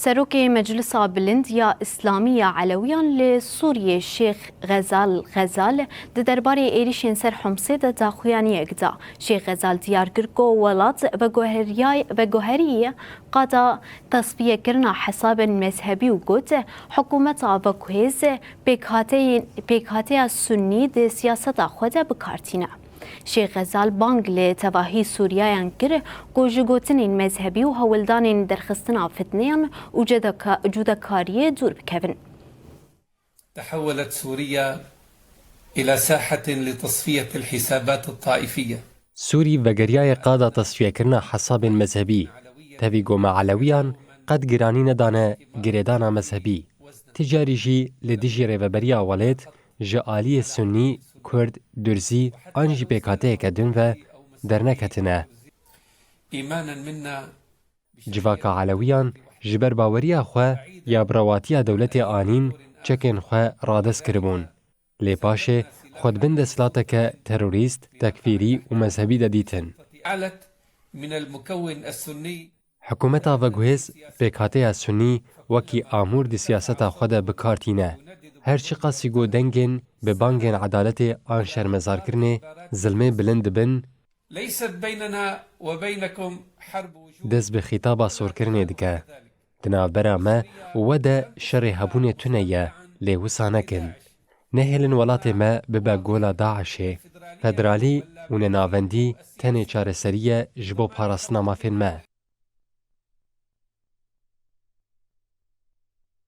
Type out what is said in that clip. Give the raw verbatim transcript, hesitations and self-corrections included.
Serokê Meclisa Bilind ya Îslamî ya Elewiyan li Sûriyê Şêx Xezal Xezal di derbarê êrîşên ser Homsê de daxuyaniyek da. Şêx Xezal diyar kir ku welat veguheriya-, veguherî qada tesfiyekirina hesabên mezhebî û got, hikûmeta veguhêz pêkhateyên-, pêkhateya Sunnî di siyaseta xwe de bi kar tîne. Şêx Xezal bang li tevahî Sûriyayan kir ku ji gotinên mezhebî û hewldanên derxistina fitneyan û cedeka-, cudekariyê dûr bikevin. تحولت سوريا إلى ساحة لتصفية الحسابات الطائفية. Sûrî vegeriyaye qada tesfiyekirina hesabên mezhebî. Tevî ku me Elewiyan qet giranî nedane girêdana mezhebî. Ti carî jî li dijî rêveberiya welêt ji aliyê Sunnî, Kurd, Durzî an jî pêkhateyeke din ve derneketine. إيمانا منا Civaka Elewiyan ji ber baweriya xwe ya bi rewatiya dewletê anîn çekên xwe radest kiribûn. Lê paşê xwe di bin desthilateke terorîst, tekfîrî û mezhebî de dîtin. علت من المكون السني Hikûmeta veguhêz pêkhateya Sunnî wekî amûr di siyaseta xwe de bi kar tîne. Her çiqasî ku dengên bi bangên edaletê an şermezarkirinê zilmê bilind dibin, ليست بيننا وبينكم حرب وجود dest bi xîtaba sorkirinê dike. Di navbera me û we de şerê hebûnê tune ye, lê wisa nekin. Nehêlin welatê me bibe gola DAIŞê. Federalî û nenavendî tenê çareserî ye ji bo parastina mafên me.